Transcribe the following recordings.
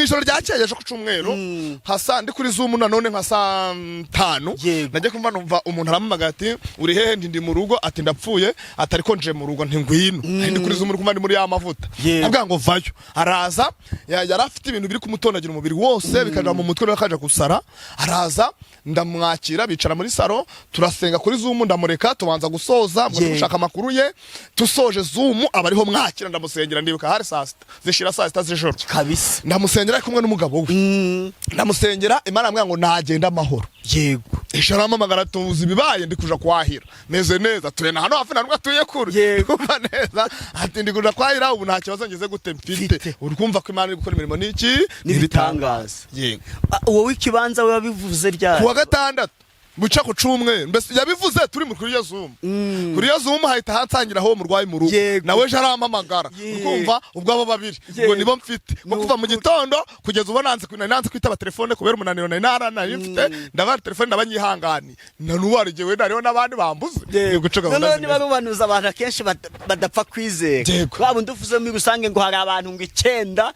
Mu ijoro ryakeye, ejo ku cyumweru, nka ndi kuri Zoom nanone nka saa 5, najya kumva numva umuntu arampamagaye ati: "Uri hehe?" Ndi mu rugo. Ati: "Ndapfuye." Ati: "Ariko nje mu rugo." Nti: "Ngwino." Ndi kuri Zoom, uri kumva ndi muri ya mavuta. Avuga ngo vayo, araza. Yari afite ibintu biri kumutondagira umubiri wose, bikaja mu mutwe, akaja gusara. Araza, ndamwakira, bicara muri salo, turasenga kuri Zoom, ndamureka tubanza gusoza ngo gushaka amakuru ye. Tusoje Zoom, aba ariho mwakira, ndamusengera. Ndibuka hari saa 6 zishira saa 6 z'ijoro. Ndamusengera ari kumwe n'umugabo we. Ndamusengera, Imana yambwira ngo nagenda amahoro. Ejo arampamagara: "Tuzi ibibaye, ndi kuja kwahira, meze neza, tuye na hano hafi, nta nubwo atuye kure." Kumva neza, ati: "Ndi kuja kwahira, ubu nta kibazo ngeze gute mfite." Mfite. Uri kumva ko Imana iri gukora imirimo n'iki? N'ibitangaza. Yego. Ah, uwo w'ikibanza we wabivuze ryari? Kuwa gatandatu buca ku cumweru. Mbese yabivuze turi mu kuri iyo Zoom. Kuri iyo Zoom hahita hansangiraho uwo murwayi mu rugo. Nawe ejo arampamagara. Ukumva ubwo abo babiri ubwo nibo mfite ngo kuva mu gitondo kugeza ubu nanze, nari nanze kwitaba telefone kubera umunaniro nari nari mfite. Ndabara telefone, ndabanyihangani na n'ubu hari igihe wenda hariho n'abandi bambuze. Ni guca gahunda Noneho niba zimeze. rubanuza, abantu akenshi badapfa kwizera. Waba undi uvuze muri rusange ngo hari abantu ngo 9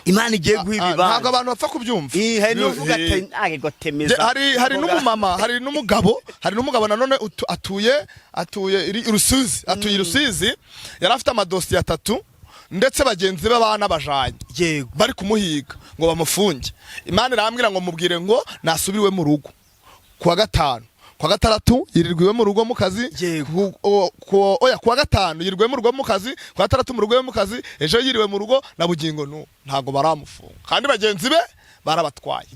Imana igiye guha Ah, ntabwo ibibanza. abantu bapfa kubyumva. Ih, hari n'uvuga ati ariko temeza. Hari n'umumama, hari n'umugabo, hari n'umugabo nanone atuye i Rusizi, atuye i Rusizi. Yari afite amadosiye atatu, ndetse bagenzi be banabajanye bari kumuhiga ngo bamufunge. Imana irambwira ngo mubwire ngo nasubire iwe mu rugo kuwa gatanu. Kuwa gatandatu yirirwa iwe mu rugo mu kazi. Oya, kuwa gatanu yirirwa iwe mu rugo mu kazi, kuwa gatandatu mu rugo iwe mu kazi, ejo yiriwe mu rugo, na bugingo n'ubu ntabwo baramufunga kandi bagenzi be barabatwaye.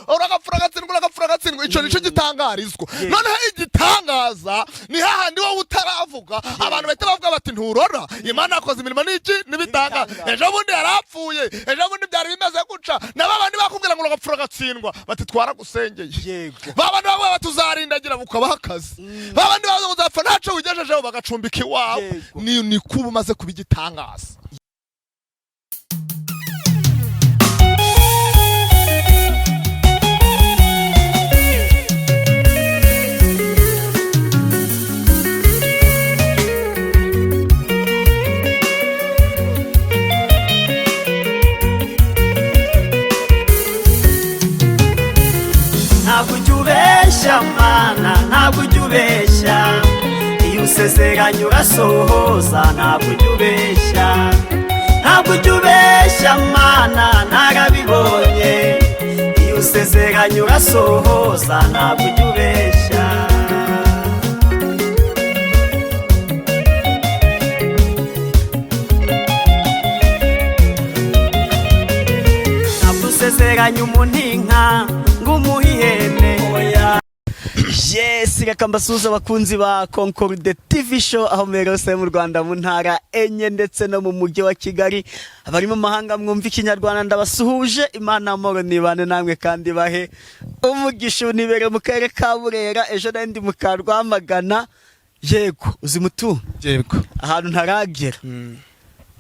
Uragapfura agatsindwa, uragapfura agatsindwa. Icyo nicyo gitangarizwa. Noneho igitangaza ni hahandi wowe utaravuga, abantu bahita bavuga bati: "Nturora, Imana yakoze imirimo n'iki? N'ibitangaza." Ejo bundi yarapfuye, ejo bundi byari bimeze guca, na babandi bakubwira ngo uragapfura agatsindwa bati: "Twaragusengeye." Ba bandi bavuga bati: "Uzarindagira," bukabaha akazi. Ba bandi bavuga ngo uzapfa ntaco wigejejeho, bagacumbika iwawe. Ni kuba umaze kuba igitangaza. Ntabwo ujya ubeshya Mana, ntabwo ujya ubeshya. Iyo usezeranye urasohoza. Ntabwo ujya ubeshya, ntabwo ujya ubeshya Mana, narabibonye. Iyo usezeranye urasohoza, ntabwo ujya ubeshya. Ntabwo usezeranye umuntu inka ngo umuhe ihene, oya. Yes, reka mbasuhuze abakunzi ba Concorde TV Show aho muherereye hose mu Rwanda, mu ntara enye ndetse no mu mujyi wa Kigali. Abari mu mahanga mwumva Ikinyarwanda, ndabasuhuje. Imana amahoro nibane namwe kandi bahe umugisha. Ubu nibereye mu karere ka Burera, ejo nari ndi mu ka Rwamagana. Yego, uzi mutu? Yego. Ahantu ntaragera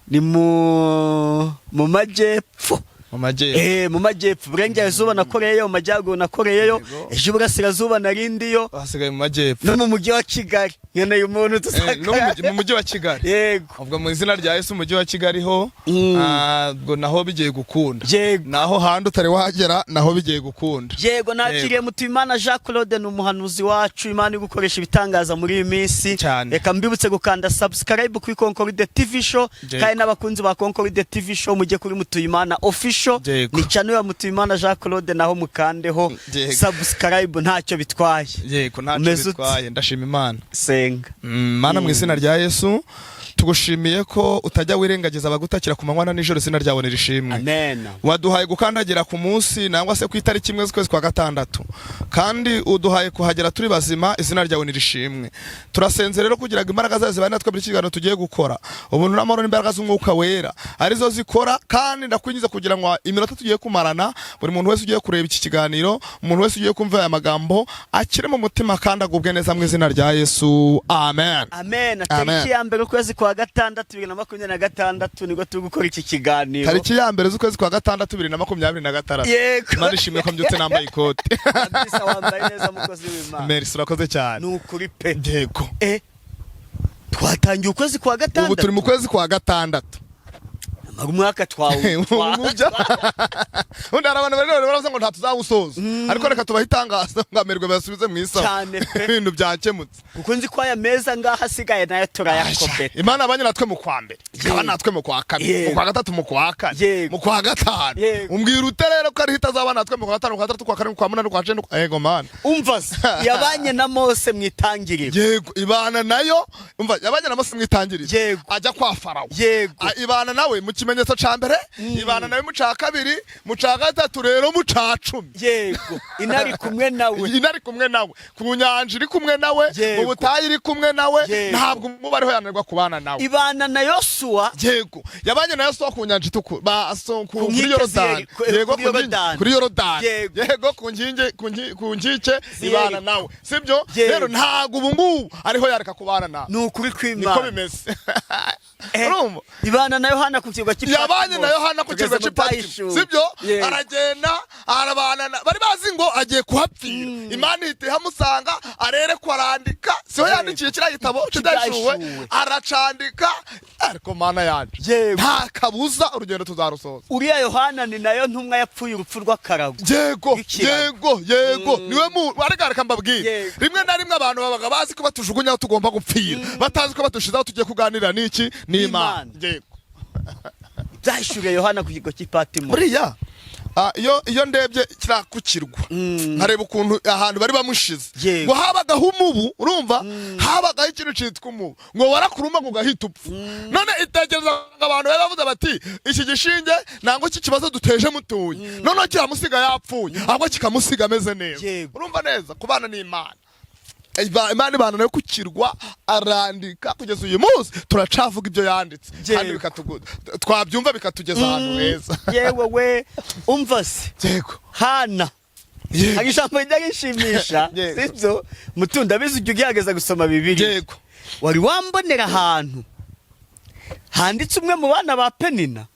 ni mu majyepfo. Mu majyepfo. Eh, mu majyepfo. Burengerazuba nakoreyeyo, mu majyaruguru nakoreyeyo, ejo iburasirazuba narindiyo. Hasigaye mu majyepfo. No mu mujyi wa Kigali nkeneye umuntu No mu mujyi wa Kigali. Yego. Ubwo mu izina rya Yesu, umujyi wa Kigali ho, ubwo naho bigiye gukunda. Naho handi utari wagera, naho bigiye gukunda. Yego, nakiriye Mutuyimana Jean Claude, ni umuhanuzi wacu. Imana iri gukoresha ibitangaza muri iyi minsi. Cyane. Reka mbibutse gukanda subscribe kuri Concorde TV Show. Kandi n'abakunzi ba Concorde TV Show, mujye kuri Mutuyimana Official. Ni channel ya Mutuyimana Jean Claude, naho mukandeho subscribe, ntacyo bitwaye. Yego, ntacyo Umeze ute? bitwaye, ndashima Imana. Senga. Mana, mu izina rya Yesu, tugushimiye ko utajya wirengagiza abagutakira ku manywa na nijoro. Izina ryawe nirishimwe. Amen. Waduhaye gukandagira ku munsi nangwa se ku itariki 1 z'ukwezi kwa gatandatu, kandi uduhaye kuhagera turi bazima. Izina ryawe nirishimwe. Turasenze rero kugira ngo imbaraga zawe zibane natwe muri iki kiganiro tugiye gukora, ubuntu n'amahoro n'imbaraga z'Umwuka Wera arizo zikora. Kandi ndakwinjiza kugira ngo iminota tugiye kumarana, buri muntu wese ugiye kureba iki kiganiro, umuntu wese ugiye kumva aya magambo, akire mu mutima kandi agubwe neza mu izina rya Yesu, amen. Amen. Amen. Tariki ya 1 ukwezi kwa gatandatu 2026 nibwo turi gukora iki kiganiro. Tariki ya 1 z'ukwezi kwa gatandatu 2026. Imana ishimwe ko mbyutse nambaye ikote. Kabisa, wambaye neza, mukozi w'Imana. Merci, urakoze cyane. Ni ukuri pe. Eh, twatangiye ukwezi kwa Ubu turi gatandatu. mu kwezi kwa gatandatu. Amara umwaka twawe. Ubundi hari abantu bari baravuze ngo nta tuzawusoza, ariko reka tubahe itangazo ngo amerwe bayasubize mu isaho. Cyane pe. Ibintu byakemutse. Kuko nzi ko aya meza ngaha asigaye nayo turayakopeta. Imana abanye natwe mu kwa mbere, ikaba natwe mu kwa kabiri, mu kwa gatatu, mu kwa kane, mu kwa gatanu. Umbwira ute rero ko ariho itazaba natwe mu kwa gatanu, mu kwa gatandatu, kwa karindwi, kwa munani, kwa cenda? Yego Mana. Umva se, yabanye na Mose mu itangiriro. Yego, ibana nayo. Umva, yabanye na Mose mwitangiriro. Ajya kwa Farawo. Ibana nawe mu kimenyetso ca mbere, ibana nawe mu ca kabiri, mu ca gatatu, rero mu ca 10. Yego, inari kumwe nawe. Inari kumwe nawe ku nyanja, iri kumwe nawe mu butayu, iri kumwe nawe. Ntabwo umuba ariho yananirwa kubana nawe. Ibana na Yosuwa. Yego, yabanye na Yosuwa ku nyanja itukura, Ku kuri nkike Yorodani. Yego, kuri Yorodani. Kuri Yorodani. Yego, ku nkingi, ku nkike. Ziyeriko. Ibana nawe, sibyo? Yego. Rero ntabwo ubu ngubu ariho yareka kubana nawe. Ni ukuri Niko kw'Imana. bimeze. Urumva? Ibana na Yohana ku kirwa cy'i Yabanye na Yohana ku kirwa Tugeze mu cy'i Patimo. Byahishuwe. Sibyo? Yego. Aragenda arabana bari bazi ngo agiye kuhapfira, Imana ihita ihamusanga, arerekwa, arandika. Siho yandikiye kiriya gitabo cy'Ibyahishuwe? Cy'Ibyahishuwe. Aracandika. Ariko Mana yanje, nta kabuza urugendo tuzarusoza. Uriya Yohana ni nayo ntumwa yapfuye urupfu rw'akarago. Rw'ikirago. Yego, niwe mu ariko reka mbabwire. Rimwe na rimwe abantu babaga bazi ko batujugunya aho tugomba gupfira, batazi ko batushize aho tugiye kuganira n'iki? N'Imana. N'Imana. Yego. Byahishuriye Yohana ku kirwa cy'i Patimo. Buriya iyo ndebye kiriya ku kirwa, nkareba ukuntu ahantu bari bamushize, ngo habagaho umubu, urumva, habagaho ikintu cyitwa umubu, ngo warakuruma ngo ugahita upfa. None itekereza ngo abantu bari bavuze bati: "Iki gishinge ntabwo iki kibazo duteje mutuye noneho kiramusiga yapfuye, ahubwo kikamusiga ameze neza." Urumva neza kubana n'Imana. Imana ibana nayo ku kirwa, arandika, kugeza uyu munsi turacavuga ibyo yanditse kandi twabyumva bikatugeza ahantu heza. Yewe we, umva se. Yego. Hana, hari ijambo rijya rishimisha. Sibyo Mutundo? Abizi, ujya ugerageza gusoma Bibiri. Yego. Wari wambonera ahantu handitse umwe mu bana ba Penina?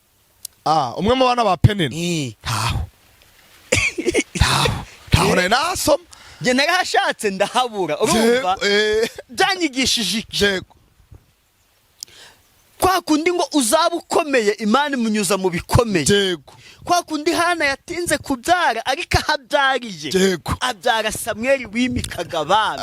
Umwe mu bana ba Penina? Ntaho, ntaho, ntaho nari nasoma. Njye narahashatse ndahabura. Urumva, Yego, byanyigishije iki? Yego. Kwa kundi ngo uzaba ukomeye, Imana imunyuza mu bikomeye. Kwa kundi Hana yatinze kubyara, ariko aho abyariye, abyara Samweli wimikaga abami.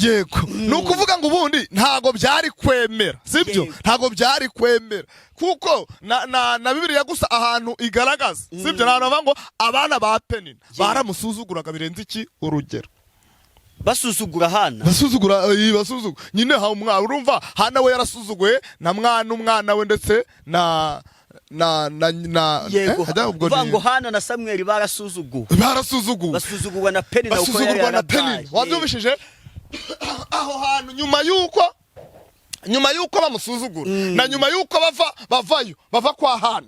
Yego, ni ukuvuga ngo ubundi ntago byari kwemera, sibyo? Yego. Ntago byari kwemera, kuko na Bibiliya gusa ahantu igaragaza, sibyo, nta hantu bavuga ngo abana ba Penina baramusuzuguraga birenze iki urugero. Basuzugura Hana. Basuzugura, basuzugura nyine ha umwana. Urumva, Hana we yarasuzuguye na mwana, umwana we, ndetse na hajya ubwo Uvuga ngo Hana na Samweli barasuzuguwe. Barasuzuguwe. Basuzugurwa na Penina kuko yari Basuzugurwa na yarabyaye. Penina. Wabyumvishije aho hantu, nyuma yuko bamusuzugura na nyuma yuko bava bavayo, bava kwa Hana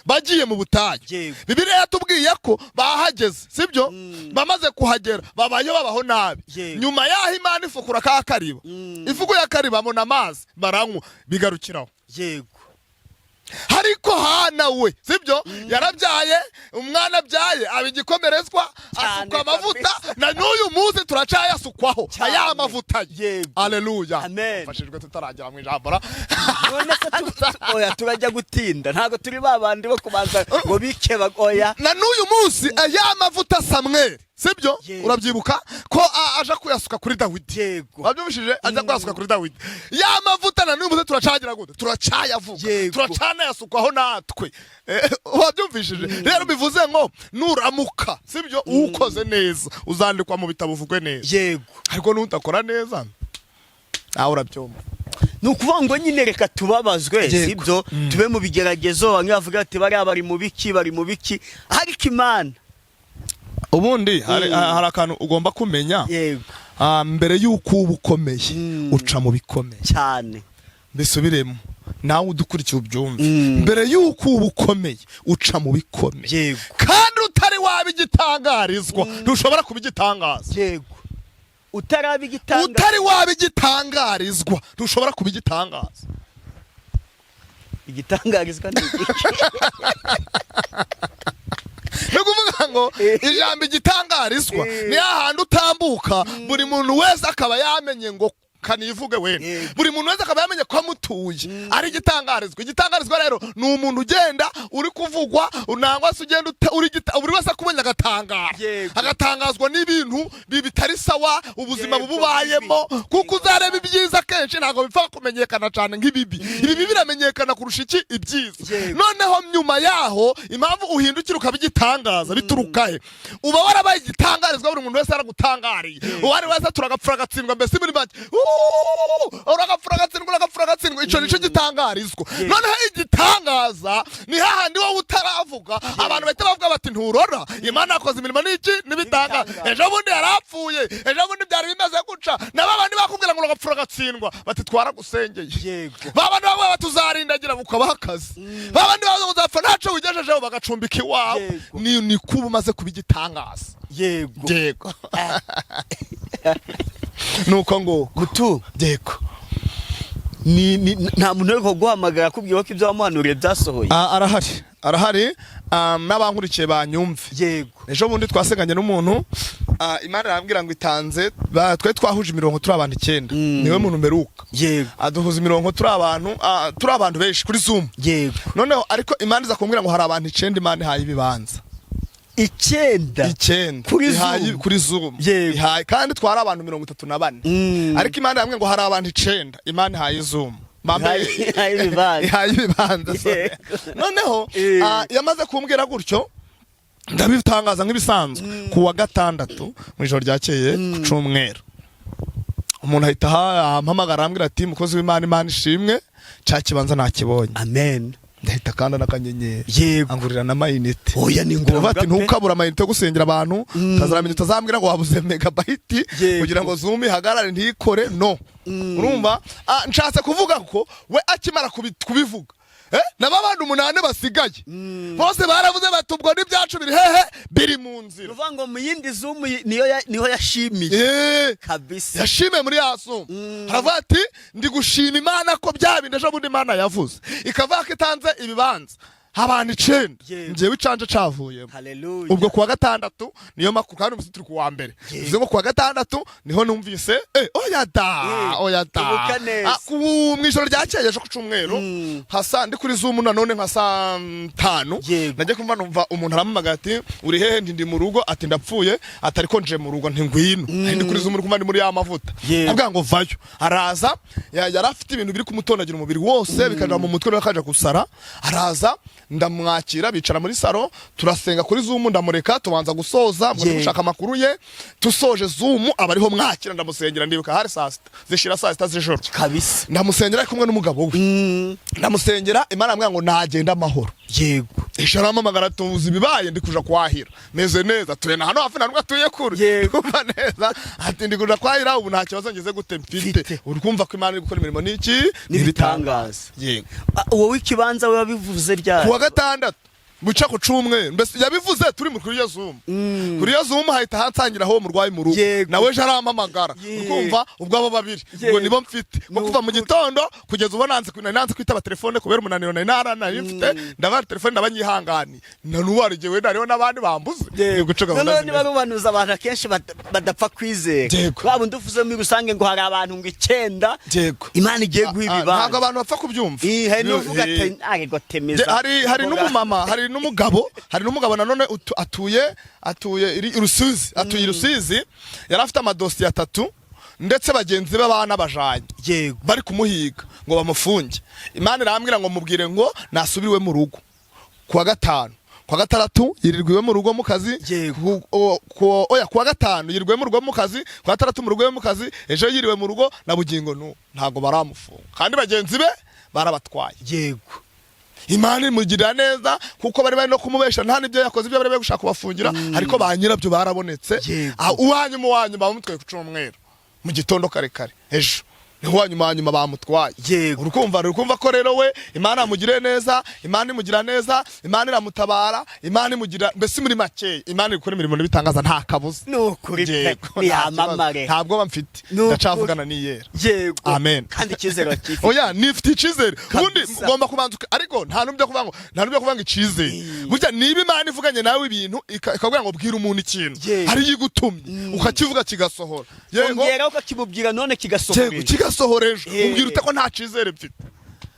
bagiye mu butayu. Bibiliya yatubwiye ko bahageze, sibyo? Bamaze kuhagera babayo, babaho nabi. Nyuma y'aho Imana ifukura ka kariba, ifukuye akariba, babona amazi baranywa, bigarukiraho. Ariko Hana we, sibyo, yarabyaye, umwana abyaye aba igikomerezwa, asukwa amavuta, na n'uyu munsi turacayasukwaho aya mavuta ye. Aleluya. Amen. Mfashijwe tutaragera mu ijambo ra. None se oya, turajya gutinda, ntabwo turi ba bandi bo kubanza ngo bikeba, oya. Na n'uyu munsi aya mavuta Samweli, sibyo? Yego. Urabyibuka ko aja kuyasuka kuri Dawidi? Yego. Wabyumvishije? Aja kuyasuka kuri Dawidi ya mavuta, na n'uyu munsi turacagira gute? Turacayavuga. Turacanayasukwaho natwe. Wabyumvishije? Rero bivuze ngo nuramuka, sibyo, ukoze neza uzandikwa mu bitabo, uvugwe neza. Ariko nutakora neza nawe urabyumva. Ni ukuvuga ngo nyine reka tubabazwe, sibyo, tube mu bigeragezo. Bamwe bavuga bati: "Bariya bari mu biki, bari mu biki?" Ariko Imana Ubundi hari akantu ugomba kumenya. Mbere y'uko uba ukomeye, uca mu bikomeye. Mbisubiremo, nawe udukurikiye ubyumve. Mbere y'uko uba ukomeye, uca mu bikomeye. Kandi utari waba igitangarizwa, ntushobora kuba igitangaza. Yego, utaraba igitanga. Utari waba igitangarizwa, ntushobora kuba igitangaza. Igitangarizwa ni iki? Ni ukuvuga ngo ijambo igitangarizwa ni hahandi utambuka, buri muntu wese akaba yamenye ngo Kanivuge wenda. Yego. Buri muntu wese akaba yamenye ko amutuye ari igitangarizwa. Igitangarizwa rero ni umuntu ugenda uri kuvugwa, nangwa se ugenda buri wese akubonye agatangara, agatangazwa n'ibintu bitari sawa, ubuzima buba ubayemo, kuko uzareba ibyiza kenshi ntabwo bipfa kumenyekana cyane nk'ibibi. Ibibi biramenyekana kurusha iki? Ibyiza. Noneho nyuma yaho, impamvu uhindukira ukaba igitangaza bituruka he? Uba warabaye igitangarizwa, buri muntu wese yaragutangariye, uwo ari wese turagapfura agatsindwa. Mbese muri make, uragapfura agatsindwa, uragapfura agatsindwa. Icyo nicyo gitangarizwa. Noneho igitangaza ni hahandi wowe utaravuga, abantu bahita bavuga bati: "Nturora, Imana yakoze imirimo n'iki? N'ibitangaza." N'ibitangaza. Ejo bundi yarapfuye, ejo bundi byari bimeze guca, na babandi bakubwira ngo uragapfura agatsindwa bati: "Twaragusengeye." Babandi bavuga bati: "Uzarindagira", ukabaha akazi. Babandi bavuga ngo uzapfa ntaco wigejejeho, bagacumbika iwawe. Ni kuba umaze kuba igitangaza. Yego, nuko ngo Mutu, yego. ni nta muntu uri kuguhamagara akubwira ko ibyo wamuhanuriye byasohoye? Ah, arahari, arahari, n'abankurikiye banyumve. Ejo bundi twasenganye n'umuntu, Imana irambwira ngo itanze twari twahuje imirongo turi abantu 9. Niwe muntu mperuka. Aduhuza imirongo turi abantu benshi kuri Zoom. Noneho ariko Imana iza kumbwira ngo hari abantu 9 Imana ihaye ibibanza. 9? 9. Kuri Ihaye Zoom? Kuri Zoom. Ihaye, kandi twari abantu 34. Ariko Imana yambwiye ngo hari abantu 9 Imana ihaye Zoom. Ihaye ibibanza. Ihaye ibibanza, sorry. Noneho yamaze kumbwira gutyo, ndabitangaza nk'ibisanzwe ku wa gatandatu mu ijoro ryakeye ku cyumweru. Umuntu ahita ampamagara, arambwira ati: "Mukozi w'Imana, Imana ishimwe, cya kibanza nakibonye." Amen. Ndahita kandi n'akanyenyeri. Angurira n'amayinite. Oya, ni Turavuga ngombwa ati pe. "Ntukabura amayinite yo gusengera abantu, utazaramenya, utazambwira ngo wabuze megabyte kugira ngo Zoom ihagarare ntikore." No urumva, nshatse kuvuga ko we akimara kubivuga, nabo abandi 8 basigaye bose baravuze bati: "Ubwo n'ibyacu biri hehe? Biri mu nzira." Uvuga ngo mu yindi Zoom niho yashimiye kabisa. Yashimiye muri ya Zoom, aravuga ati: "Ndi gushima Imana ko bya bindi ejo bundi Imana yavuze, ikavuga ko itanze ibibanza abantu 9, njyewe icanje cavuyemo." Haleluya. Ubwo kuwa gatandatu niyo makuru, kandi ubu turi kuwa mbere. Bivuze ngo kuwa gatandatu niho numvise, oya da. Oya da. Ibuka neza. Ah, mu ijoro ryakeye ejo ku cyumweru, hasa ndi kuri Zoom nanone nka saa 5, najya kumva numva umuntu arampamagaye ati: "Uri hehe?" Nti: "Ndi mu rugo." Ati: "Ndapfuye." Ati: "Ariko nje mu rugo." Nti: "Ngwino." Nari ndi kuri Zoom, uri kumva ndi muri ya mavuta. Avuga ngo vayo, araza. Yari afite ibintu biri kumutondagira umubiri wose, bikaja mu mutwe, nawe akaja gusara. Araza, ndamwakira, bicara muri salo, turasenga kuri Zoom, ndamureka tubanza gusoza ngo gushaka amakuru ye. Tusoje Zoom aba ariho mwakira, ndamusengera. Ndibuka hari saa 6 zishira saa 6 z'ijoro. Ndamusengera ari kumwe n'umugabo we. Ndamusengera, Imana arambwira ngo nagenda amahoro. Ejo arampamagara: "Tuzi ibibaye, ndi kuja kwahira, meze neza, tuye na hano hafi, ntabwo atuye kure." Kumva neza, ati: "Ndi kuja kwahira ubu, nta kibazo ngeze gute mfite." Mfite. Uri kumva ko Imana iri gukora imirimo n'iki? N'ibitangaza. Yego. Ah, wowe ikibanza we wabivuze ryari? Kuwa gatandatu buca ku cumweru. Mbese yabivuze turi mu kuri iyo Zoom. Kuri iyo Zoom hahita hansangiraho uwo murwayi mu rugo. Nawe ejo arampamagara. Ukumva ubwo abo babiri ubwo nibo mfite ngo kuva mu gitondo kugeza ubu nari nanze kwitaba telefone kubera umunaniro nari nari mfite. Ndabara telefone, ndabanyihanganiye, na n'ubu hari igihe wenda hariho n'abandi bambuze. Ni guca gahunda Noneho niba zimeze. rubanuza, abantu akenshi badapfa kwizera. Waba undi uvuze muri rusange ngo hari abantu ngo 9 Imana igiye guha Ah, ntabwo ibibanza. abantu bapfa kubyumva. Hari n'uvuga ati: "Ariko temeza." Hari n'umumama, hari n'umugabo, hari n'umugabo nanone atuye i Rusizi, atuye i Rusizi. Yari afite amadosiye atatu, ndetse bagenzi be banabajanye bari kumuhiga ngo bamufunge. Imana irambwira ngo mubwire ngo nasubire iwe mu rugo kuwa gatanu. Kuwa gatandatu yirirwa iwe mu rugo mu kazi. Oya, kuwa gatanu yirirwa iwe mu rugo mu kazi, kuwa gatandatu mu rugo iwe mu kazi, ejo yiriwe mu rugo, na bugingo n'ubu ntabwo baramufunga, kandi bagenzi be barabatwaye. Imana imugirira neza, kuko bari bari no kumubesha, nta n'ibyo yakoze, ibyo bari bari gushaka kubafungira, ariko ba nyirabyo barabonetse. Ah, uwanyuma bamutwaye ku cyumweru mu gitondo kare kare ejo. Niho wa nyuma bamutwaye. Urukumva ko rero we Imana yamugiriye neza, Imana imugira neza, Imana iramutabara, Imana imugira, mbese muri make Imana iri gukora imirimo n'ibitangaza, nta kabuza. Ni ukuri pe. Yego, nta Niyamamare. kibazo. Nta bwoba mfite. Ni ukuri. Ndacavugana n'Iyera. Amen. Kandi icyizere bakifite. Oya, nifite icyizere ubundi. Ugomba kubanza ariko nta n'ubyo kuvuga ngo icyizere. Burya niba Imana ivuganye nawe ibintu, ikakubwira ngo bwira umuntu ikintu, hari igutumye, ukakivuga kigasohora. Yego. Ongeraho ukakimubwira none kigasohora. Yego, kigasohora ejo. Umbwira ute ko nta cyizere mfite?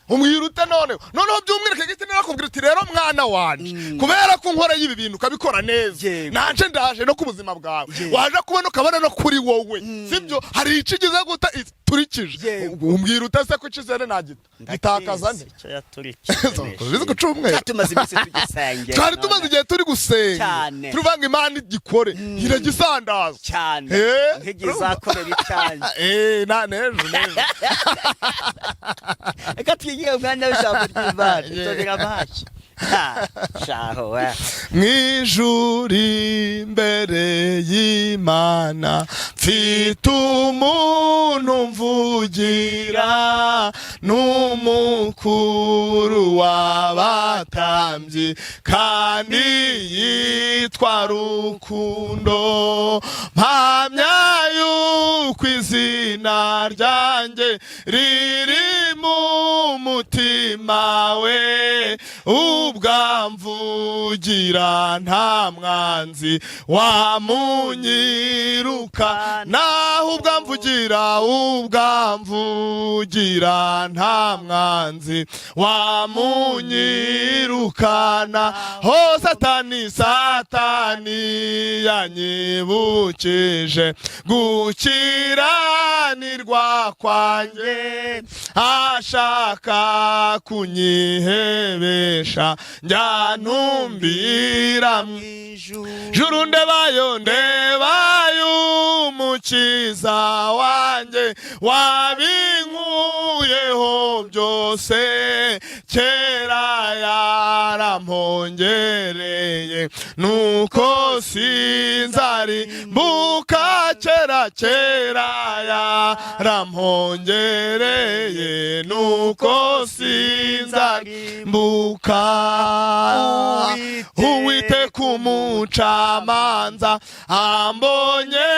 Umbwira ute? Noneho by'umwihariko giti narakubwira uti: "Rero mwana wanje, kubera ko unkoreye ibi bintu ukabikora neza, nanje ndaje no ku buzima bwawe." Waje kubona, ukabona no kuri wowe, sibyo? Hari icyo igize guta iturikije. Umbwira ute se ko icyizere nagita gitakaza nte? Icyo yaturikije. Uzi ku cyumweru. Twari tumaze iminsi tugisengera. Twari tumaze igihe turi gusenga, tuvuga ngo Imana igikore, iragisandaza. Cyane. Nk'igihe izakorera icyanjye. Na nejo nejo. Reka twigire umwanya w'ijambo ry'Imana. Tubira amashyi. Ha, shaho we. Mwijuru imbere y'Imana mfite umuntu mvugira, n'umukuru w'abatambyi, kandi yitwa Rukundo. Mpamya yuko izina ryanjye riri mu mutima we, ubwamvugira nta mwanzi wamunyiruka naho. Ubwamvugira, ubwamvugira nta mwanzi wamunyirukana ho. Satani, Satani yanyibukije gukiranirwa kwanjye, ashaka kunyihebesha, njya ntumbira mu ijuru, ndebayo, ndebayo Umukiza wanjye wabinkuyeho byose. Kera yarampongereye, nuko sinzari mbuka. Kera, kera yarampongereye, nuko sinzari mbuka. Uwiteka umucamanza ambonye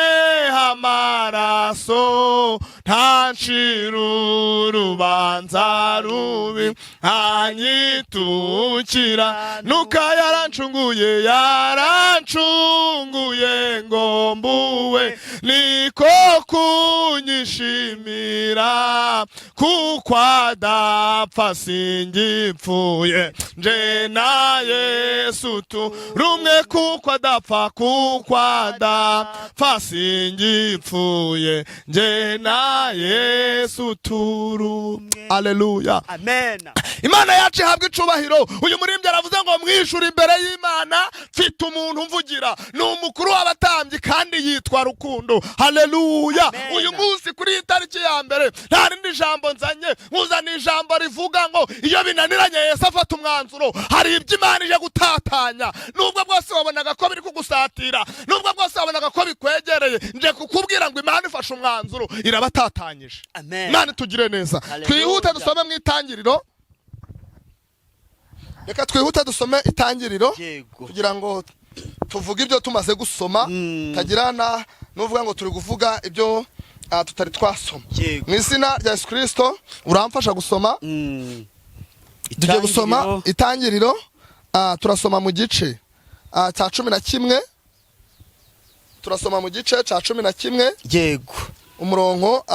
amaraso, ntancira urubanza rubi, anyitukira nuka yarancunguye, yarancunguye ngo mbuwe, niko kunyishimira, kuko adapfa singipfuye, nje na Yesu tu rumwe, kuko adapfa, kuko adapfa singipfuye, nje na Yesu turumwe. Aleluya. Amen. Imana yacu ihabwa icubahiro. Uyu murimbyi aravuze ngo mwijuru imbere y'Imana mfite umuntu umvugira, ni umukuru w'abatambyi kandi yitwa Rukundo. Haleluya. Amen. Uyu munsi kuri iyi tariki ya mbere, nta rindi jambo nzanye, nkuzaniye ijambo rivuga ngo iyo binaniranye Yesu afata umwanzuro. Hari ibyo Imana ije gutatanya. Nubwo bwose wabonaga ko biri kugusatira, nubwo bwose wabonaga ko bikwegereye, nje kukubwira ngo Imana ifashe umwanzuro, irabatatanyije. Amen. Imana itugire neza. Hallelujah. Twihute dusome mu Itangiriro. Reka twihute dusome Itangiriro kugira ngo tuvuge ibyo tumaze gusoma, tagirana nuvuga ngo turi kuvuga ibyo tutari twasoma. Mu izina rya Yesu Kirisito, uramfasha gusoma. Tugiye gusoma Itangiriro. Itangiriro, turasoma mu gice cya 11. Turasoma mu gice cya 11, umurongo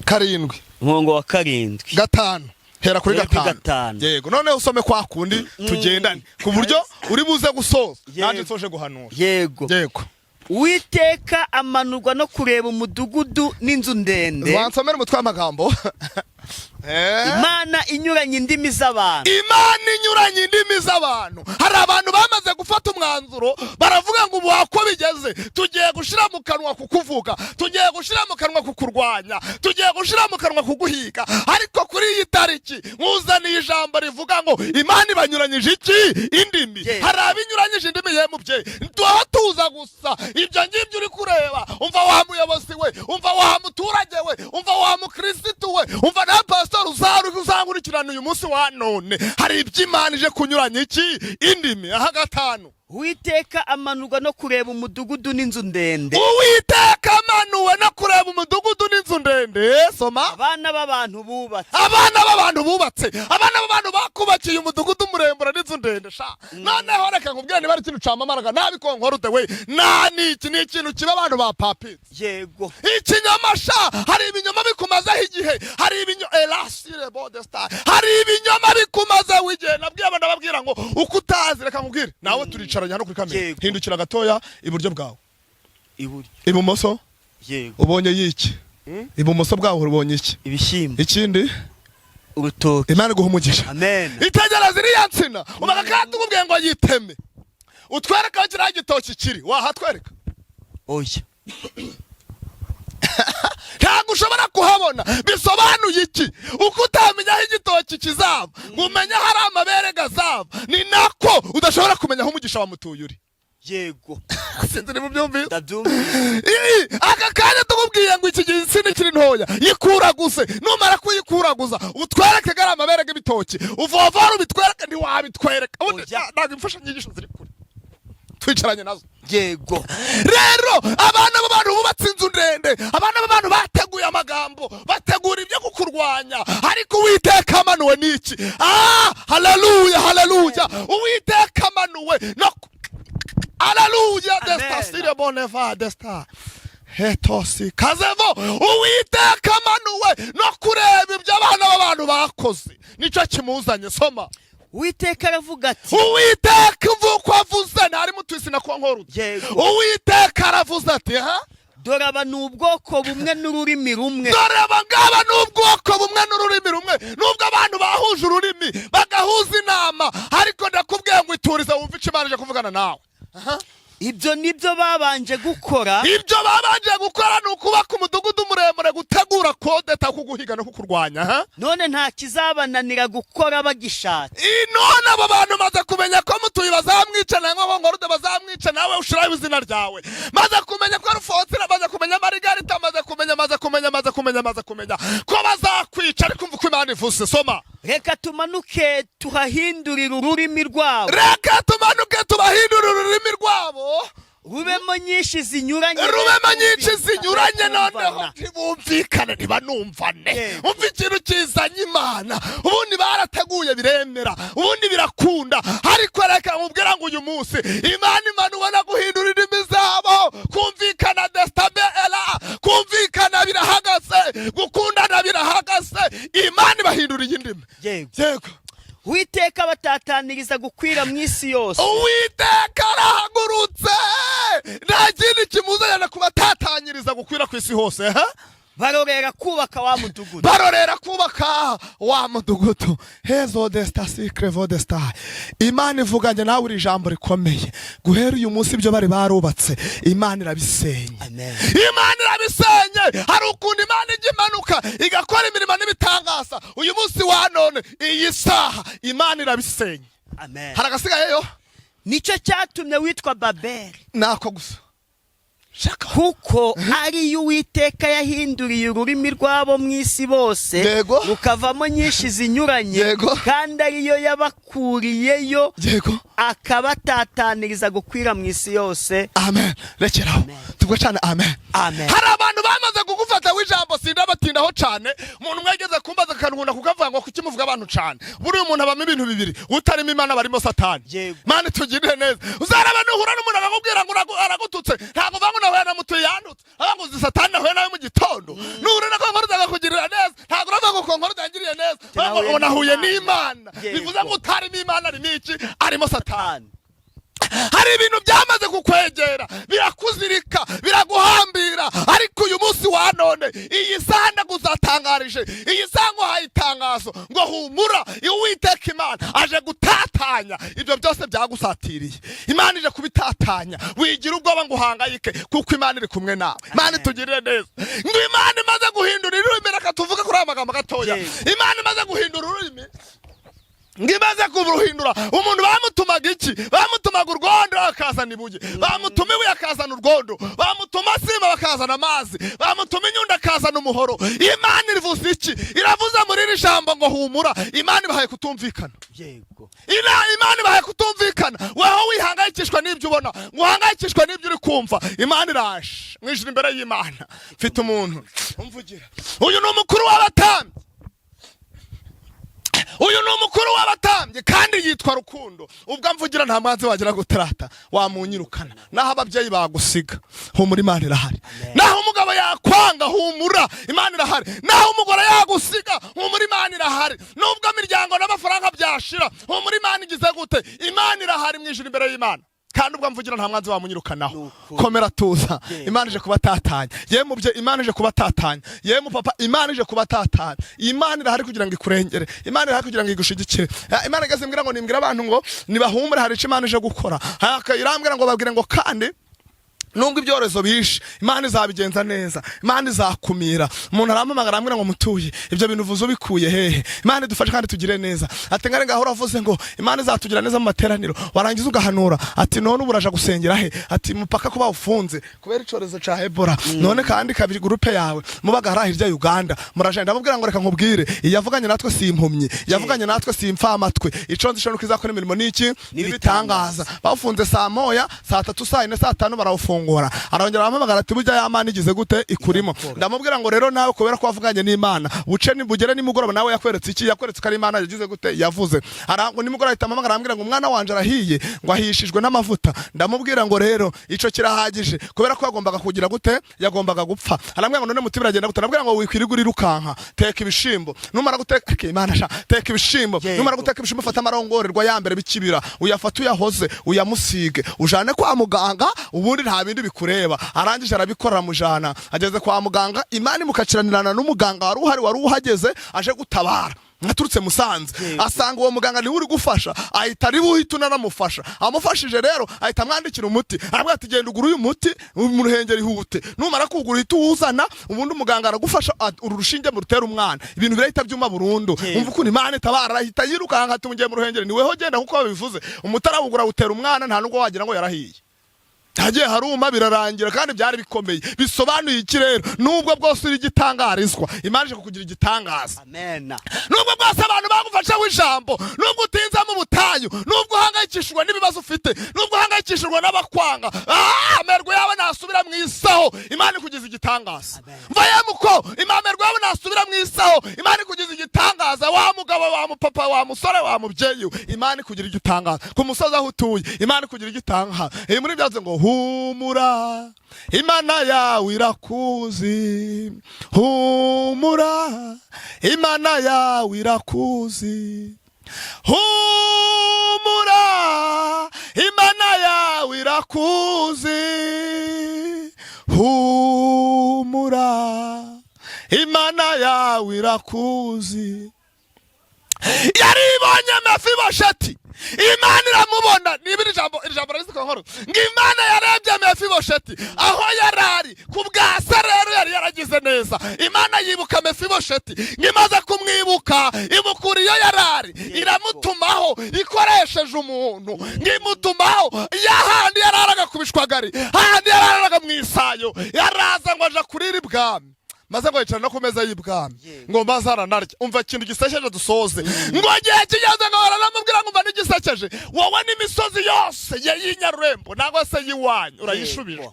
7. Umurongo wa 7. 5, hera kuri Hera kuri 5. 5. Yego, noneho usome kwa kundi tugendane, ku buryo uri buze gusoza nanjye nsoje guhanura. Yego. Yego. Uwiteka amanurwa no kureba umudugudu n'inzu ndende. Wansomera umutwe w'amagambo? Imana inyuranye indimi z'abantu. Imana inyuranye indimi z'abantu. Hari abantu bamaze Gufata umwanzuro, baravuga ngo ubu uko bigeze, tugiye gushyira mu kanwa kukuvuga, tugiye gushyira mu kanwa kukurwanya, tugiye gushyira mu kanwa kuguhiga. Ariko kuri iyi tariki nkuzaniye ijambo rivuga ngo Imana ibanyuranyije iki? Indimi. Hari abinyuranyije indimi. Ye mubyeyi, tuba tuza gusa ibyo ngibyo uri kureba. Umva wa muyobozi we, umva wa muturage we, umva wa mukirisitu we, umva na pasitori uzankurikirana uyu munsi wa none, hari ibyo Imana ije kunyuranya iki? Indimi. Aha gatanu. Uwiteka amanurwa no kureba umudugudu n'inzu ndende. Uwiteka amanuwe no kureba umudugudu n'inzu ndende. Soma. Abana b'abantu bubatse. Abana b'abantu bubatse, abana b'abantu bakubakiye umudugudu muremure n'inzu ndende sha. Noneho reka nkubwire, niba ari ikintu camamaraga nabi, Concorde we, nta niki, ni ikintu kiba abantu bapapitse. Ikinyoma sha. Hari ibinyoma bikumazeho igihe, hari ibinyo erasire bodesta, hari ibinyoma bikumazeho igihe. Nabwiye abantu, ababwira ngo uko utazi, reka nkubwire, nawe turicaranye hano kuri kamera. Hindukira gatoya iburyo bwawe. Iburyo. Ibumoso. Yego. Ubonye yiki? Ibumoso bwawe ubonye iki? Ibishyimbo. Ikindi? Urutoki. Imana iguha umugisha. Amen. Itegereza iriya nsina, ubaga kandi tukubwiye ngo yiteme, utwereke aho kiriya gitoki kiri, wahatwereka? Oya. Ntabwo ushobora kuhabona. Bisobanuye iki? Uko utamenya aho igitoki kizava ngo umenye aho ari amabere gazava, ni nako udashobora kumenya aho umugisha wa mutuye uri. Sinzi niba ubyumvise. Ndabyumvise. Aka kanya tukubwiye ngo iki gihe insina ikiri ntoya yikuraguze, numara kuyikuraguza utwereke ko ari amabere y'ibitoki, uvovora ubitwereke, ntiwabitwereka. Ubundi Oya. ntabwo imfashanyigisho ziri kure twicaranye nazo. Rero abana b'abantu bubatse inzu ndende, abana b'abantu bateguye amagambo, bategura ibyo kukurwanya, ariko Uwiteka amanuwe n'iki? Ah, haleluya, haleluya! Uwiteka amanuwe no haleluya. Amen. Desta sire boneva desta hetosi kazevo. Uwiteka amanuwe no kureba ibyo abana b'abantu bakoze, nicyo kimuzanye. Soma. Uwiteka aravuga ati: Uwiteka uvuga uko avuze, ntari mutwisi na konkorutse. Uwiteka aravuze ati ha: Dore aba ni ubwoko bumwe n'ururimi rumwe. Dore aba ngaba ni ubwoko bumwe n'ururimi rumwe. Nubwo abantu bahuje ururimi, bagahuza inama, ariko ndakubwiye ngo iturize wumve icyo Imana ije kuvugana nawe. Ibyo nibyo babanje gukora. Ibyo babanje gukora ni ukubaka umudugudu muremure, gutegura kodeta, kuguhiga no kukurwanya, ha? None nta kizabananira gukora bagishatse. None abo bantu maze kumenya ko mutuye bazamwica, na Nkoronkorude bazamwica, nawe ushiraho izina ryawe. Maze kumenya ko Rufonsina, maze kumenya Marigarita, maze kumenya, maze kumenya, maze kumenya, maze kumenya ko bazakwica. Ariko umva uko Imana ivuze. Soma. Reka tumanuke tuhahindurire ururimi rwabo. Reka tumanuke tubahindure ururimi rwabo. Rubemo nyinshi zinyuranye. Rubemo nyinshi zinyuranye. Noneho Kumvana. ntibumvikane, ntibanumvane. Umva ikintu kizanye Imana. Ubundi barateguye biremera, ubundi birakunda, ariko reka nkubwira ngo uyu munsi Imana imanuwe no guhindura indimi zabo. Kumvikana desitabe era, kumvikana birahagaze, gukundana birahagaze. Imana ibahinduriye indimi. Uwiteka batataniriza gukwira mu isi yose. Uwiteka arahagurutse, nta kindi kimuzanira kubatatanyiriza gukwira ku isi hose, ha? Barorera kubaka wa mudugudu. Barorera kubaka wa mudugudu. Hezo desta sikre vodesta. Imana ivuganye nawe iri jambo rikomeye: guhera uyu munsi ibyo bari barubatse, Imana irabisenye. Amen. Imana irabisenye. Hari ukuntu Imana ijya imanuka igakora imirimo n'ibitangaza. Uyu munsi wa none, iyi saha, Imana irabisenye. Amen. Hari agasigayeyo. Nicyo cyatumye witwa Babeli, Nako gusa shaka. kuko ariyo Uwiteka yahinduriye ururimi rwabo mu isi bose, rukavamo nyinshi zinyuranye, kandi ariyo yabakuriyeyo, akabatataniriza gukwira mu isi yose. Amen. Rekeraho tuvuge cyane amen. Amen. Hari abantu bamaze kugufata w'ijambo, sindabatindaho cyane. Umuntu umwe yageze kumbaza akankunda kukavuga ngo kuki muvuga abantu cyane? Buriya umuntu abamo ibintu bibiri: utarimo Imana barimo Satani. Mana tugirire neza. Uzaraba nuhura n'umuntu akakubwira ngo aragututse, ntabwo uvuga ngo nahuye na mutuye yandutse, avuga ngo uzi Satani nahuye nawe mu gitondo. Nuhura na Konkorude akakugirira neza, ntabwo uravuga ngo Konkorude yangiriye neza, uravuga ngo nahuye n'Imana. Bivuze ngo utarimo Imana arimo iki? Arimo Satani. Satani. Hari ibintu byamaze kukwegera, birakuzirika, biraguhambira, ariko uyu munsi wa none, iyi saha ndaguzatangarije, iyi saha nguhaye itangazo ngo humura, Uwiteka Imana aje gutatanya ibyo byose byagusatiriye. Imana ije kubitatanya. Wigira ubwoba ngo uhangayike, kuko Imana iri kumwe nawe. Imana itugirire neza. Ngo Imana imaze guhindura ururimi, reka tuvuge kuri aya magambo gatoya. Imana imaze guhindura ururimi, ngo imaze kuruhindura, umuntu bamutumaga iki? Bamutumaga urwondo akazana ibuye, bamutuma ibuye akazana urwondo, bamutuma sima bakazana amazi, bamutuma inyundo akazana umuhoro. Imana irivuze iki? Iravuze muri iri jambo ngo humura. Imana ibahaye kutumvikana. Imana ibahaye kutumvikana. Weho wihangayikishwa n'ibyo ubona, ngo uhangayikishwe n'ibyo uri kumva. Imana iraje mu ijuru imbere y'Imana. Mfite umuntu umvugira. Uyu ni umukuru w'abatambyi, uyu ni umukuru w'abatambyi kandi yitwa Rukundo. Ubwo amvugira, nta mwanzi wagira gutarata wamunyirukana. Naho ababyeyi bagusiga, humura, Imana irahari. Naho umugabo yakwanga, humura, Imana irahari. Naho umugore yagusiga, humura, Imana irahari. Nubwo imiryango n'amafaranga byashira, humura, Imana igize gute? Imana irahari mu ijuru imbere y'Imana, kandi ubwo mvugira nta mwanzi wamunyirukanaho. Nukuri. Komera, tuza. Imana ije kubatatanya. Ye mubye, Imana ije kubatatanya. Ye mupapa, Imana ije kubatatanya. Imana irahari kugira ngo ikurengere, Imana irahari kugira ngo igushigikire. Imana igeze imbwira ngo nimbwira abantu ngo nibahumure, hari icyo Imana ije gukora. Irambwira ngo babwire ngo kandi nubwo ibyorezo bishe, Imana izabigenza neza, Imana izakumira. Umuntu arampamagara, arambwira ngo mutuye, ibyo bintu uvuze ubikuye hehe? Imana idufashe kandi tugire neza. Ati ngare ngaho uravuze ngo Imana izatugira neza mu materaniro, warangiza ugahanura. Ati none ubu uraja gusengera he? Ati mupaka kuba ufunze kubera icyorezo ca Ebola, none kandi kabiri groupe yawe mubaga hariya hirya Uganda, muraje? Ndamubwira ngo reka nkubwire, iyavuganye natwe si impumyi, yavuganye natwe si impfamatwi. Ico nzi nuko izakora imirimo n'iki? N'ibitangaza. Bawufunze saa 1, saa 3, saa 4, saa 5 barawufungura. Arongera arampamagara ati burya ya Mana igize gute? Ikurimo. Ndamubwira ngo rero nawe kubera ko wavuganye n'Imana, buce bugere nimugoroba, nawe yakweretse iki? Yakweretse ko ari Imana yagize gute? Yavuze. Ngo nimugoroba ahita ampamagara, arambwira ngo umwana wanje arahiye, ngo ahishijwe n'amavuta. Ndamubwira ngo rero ico kirahagije, kubera ko yagombaga kugira gute? Yagombaga gupfa. Arambwira ngo none muti biragenda gute? Ndamubwira ngo wikwirirwa urirukanka, teka ibishimbo. Numara guteka, Ariko Imana sha, teka ibishimbo. Numara guteka ibishimbo, ufata amarongorerwa ya mbere bikibira, uyafate, uyahoze, uyamusige, ujane kwa muganga, ubundi nta bindi bikureba. Arangije arabikora, aramujana. Ageze kwa muganga, Imana imukakiranirana n'umuganga wari uhari, wari uhageze aje gutabara, naturutse Musanze. Asanga uwo muganga niwe uri gufasha, ahita ari buhite unanamufasha. Amufashije rero, ahita amwandikira umuti, aramubwira ati genda ugure uyu muti mu Ruhengeri, ihute, numara kuwugura uhite uwuzana, ubundi umuganga aragufasha, uru rushinge murutera umwana, ibintu birahita byuma burundu. Umva ukuntu Imana itabara. Ahita yirukanka, ati mugiye mu Ruhengeri, niweho genda nkuko babivuze. Umuti arawugura, awutera umwana, nta nubwo wagira ngo yarahiye, hagiye haruma, birarangira, kandi byari bikomeye. Bisobanuye iki rero? Nubwo bwose uri igitangarizwa, Imana ije kukugira igitangaza. Amen. Nubwo bwose abantu bagufasheho ijambo, nubwo utinze mu butayu, nubwo uhangayikishijwe n'ibibazo ufite, nubwo uhangayikishijwe n'abakwanga, amerwe yawe nasubira mu isaho, Imana ikugize igitangaza. Amen. Mva yemuko, amerwe yawe nasubira mu isaho, Imana ikugize igitangaza. Wa mugabo, wa mupapa, wa musore, wa mubyeyi we, Imana ikugira igitangaza. Ku musozi aho utuye, Imana ikugira igitangaza. Iyi muri byavuze ngo humura, Imana yawe irakuzi, humura, Imana yawe irakuzi, humura, Imana yawe irakuzi, humura, Imana yawe irakuzi. Yaribonye Mefibosheti, Imana iramubona. Niba iri jambo rarizi ku nkuru, ngo Imana yarebye Mefibosheti aho yari ari ku bwa se. Rero yari yaragize neza, Imana yibuka Mefibosheti. Ngo imaze kumwibuka, imukura iyo yari ari, iramutumaho ikoresheje umuntu. Ngo imutumaho yahandi yararaga ku bishwagari, hahandi yararaga mu isayo, yaraza ngo aja kurira ibwami, maze ngo yicara no ku meza y'ibwami, ngo maze aranarya. Umva ikintu gisekeje dusoze. Ngo igihe kigeze, ngo baranamubwira ngo umva n'igisekeje, wowe n'imisozi yose ye y'inyarurembo nangwa se y'iwanyu urayishubije.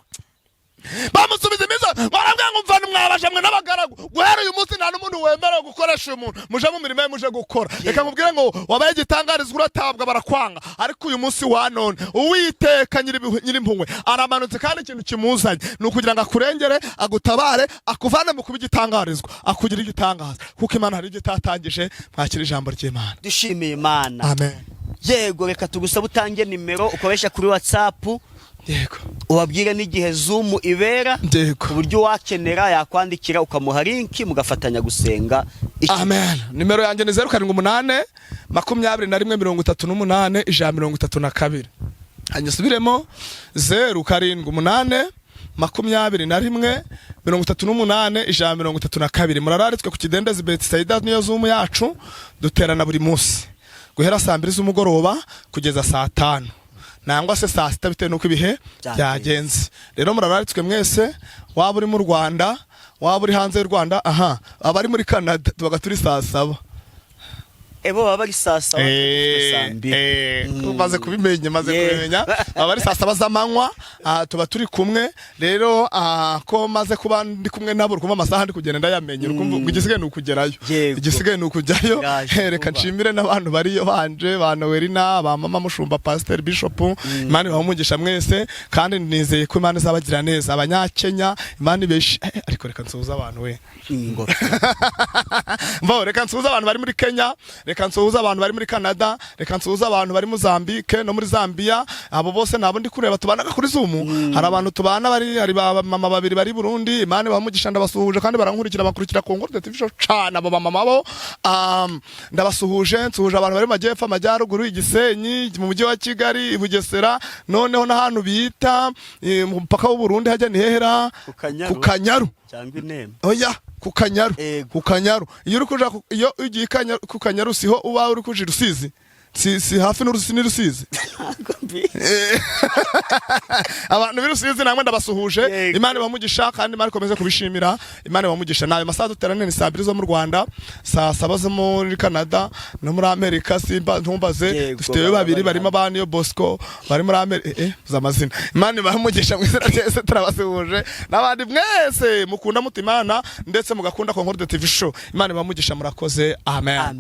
Bamusubiza imisozi, barabwira ngo: "Mvana mwabasha mwe n'abagaragu, guhera uyu munsi nta n'umuntu wemerewe gukoresha uyu muntu, muje mu mirimo ye, muje gukora." Reka nkubwire ngo wabaye igitangarizwa, uratabwa, barakwanga, ariko uyu munsi wa none Uwiteka Nyirimpuhwe aramanutse, kandi ikintu kimuzanye ni ukugira ngo akurengere, agutabare, akuvane mu kuba igitangarizwa, akugira igitangaza, kuko Imana hari ibyo itatangije. Mwakira ijambo ry'Imana. Dushimiye Imana. Amen. Yego, reka tugusaba utange nimero ukoresha kuri WhatsApp, ubabwire n'igihe Zoom ibera, ku buryo uwakenera yakwandikira ukamuha link mugafatanya gusenga. Amen. Nimero yanjye ni 078231 132. Hanyuma 078231 132. Murararitswe ku kidendezi Betisaida, niyo Zoom yacu. Duterana buri munsi guhera saa 2 z'umugoroba kugeza saa 5 nangwa se saa 6, bitewe n'uko ibihe Byagenze. byagenze. Rero murararitswe mwese, waba uri mu Rwanda, waba uri hanze y'u Rwanda. Aha abari muri Canada tubaga turi saa 7. Ebo baba bari saa 7, saa 2. Maze kubimenya, maze kubimenya, aba ari saa 7 z'amanywa. Tuba turi kumwe rero. Ko maze kuba ndi kumwe nabo, urukumva amasaha ndi kugenda ndayamenya, urukumva ngo igisigaye ni ukugerayo. Igisigaye ni ukujyayo. Biraje Reka vuba. nshimire n'abantu bariyo banje, ba Noelina, ba mama Mushumba, Pasteur, Bishop. Imana ibahe umugisha mwese, kandi nizeye ko Imana izabagira neza. Abanyakenya, Imana ibeshi. Ariko reka nsuhuze abantu we. Mbo reka nsuhuze abantu bari muri Kenya, reka nsuhuze abantu bari muri Canada, reka nsuhuze abantu bari Mozambique no muri Zambia. Abo bose nabo ndi kureba tubanaga kuri Zoom. Hari abantu tubana bari, hari ba mama babiri bari Burundi, Imana ibahe, ndabasuhuje, kandi barankurikira, bakurikira Concorde TV Show cane. Abo bamama bo ndabasuhuje. Nsuhuje abantu bari mu majyepfo, amajyaruguru, Igisenyi, mu mujyi wa Kigali, i Bugesera, noneho n'ahantu bita mu mupaka w'u Burundi, hajya ni hehera? Ku Kanyaru. Ku Kanyaru. Cyangwa Inema. Oya, ku Kanyaru. Ego. Ku Kanyaru. Iyo uri kuja iyo ugiye ku Kanyaru, siho uba uri kuja i Rusizi? Si hafi n'Urusi ni Rusizi? Ntabwo mbizi. Abantu b'i Rusizi namwe ndabasuhuje. Yego. Imana ibamugisha, kandi Imana ikomeze kubishimira. Imana ibamugisha. Nayo masaha duterane ni saa 2 zo mu Rwanda, saa 7 zo muri Canada no muri Amerika. Simba ntumbaze. Dufite baba babiri bari barimo hano. abaniyo Bosco bari muri Amerika. Uzi amazina. Imana ibamugisha mu izina rya Yesu. Turabasuhuje n'abandi mwese mukunda muta Imana ndetse mugakunda Concorde TV Show. Imana ibamugisha, murakoze. Amen. Amen.